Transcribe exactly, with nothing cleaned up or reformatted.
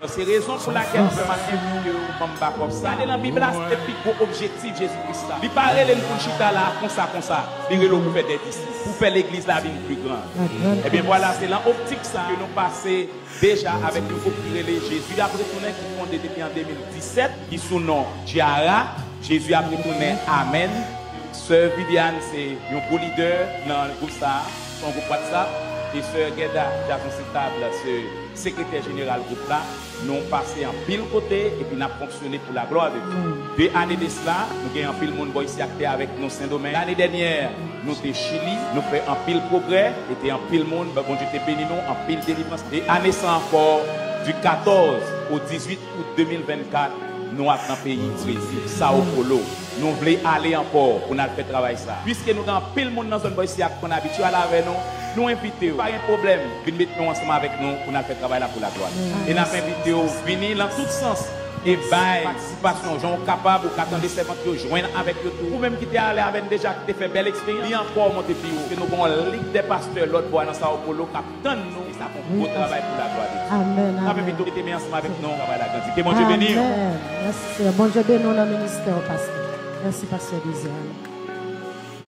Se rezon pou lakèl mwen envite w, manm Bakòp sa. Gade nan Bib la, se pi gwo objektif Jezi Kris la. Li pa rele n pou n chita la konsa, konsa. Li rele w pou fè de disip, pou fè legliz la vin pi gran. Ebyen vwala, se lan optik sa ke nou pase deja avèk yon gwoup ki rele Jezi ap retounen, ki fonde depi an de mil disèt, ki sou non Diara. Jezi ap retounen, amèn. Sè Viviane se yon gwo lidè nan gwoup sa a, se yon gwoup WhatsApp. E sè Gèda Jason Sitab se sekretè jeneral gwoup la. Nou pase anpil kote epi n ap fonksyone pou laglwa de Dye. De ane de sila, nou gen anpil moun bò isi a ki te avèk nou Sendomeng. Lane dènyè, nou te Chili, nou fè anpil pwogrè, e te anpil moun, Bondye te beni nou, anpil delivrans. E ane sa ankò, di katòz o dizuit out de mil vennkat, nou ap nan peyi Brezil, Sao Paulo. Nou vle ale ankò pou n al fè travay sa. Piske nou gen anpil moun nan zòn bò isi a ki konn abitye ale avè nou, nou envite w. Pa gen pwoblèm, vin met men w ansanm avèk nou pou n al fè travay la pou laglwa. E n ap envite w vini lan tout sans e bay patisipasyon jan w kapab, ou ka tande sèvant yo jwenn avèk yo tou. Ou menm ki te ale avè n deja, ki te fè bèl eksperyans, vin ankò monte pi wo. Ke nou gen yon lig de pastè lòt bò a nan Sao Paulo k ap tann nou, e sa fè yon gwo travay pou laglwa de Dye. Amèn. N ap envite w mete men ansanm avèk nou, travay la grandi. Ke Bondye beni w. Amèn. Mèsi Seyè. Bondye beni w nan ministè w, pastè. Mèsi, pastè Désir.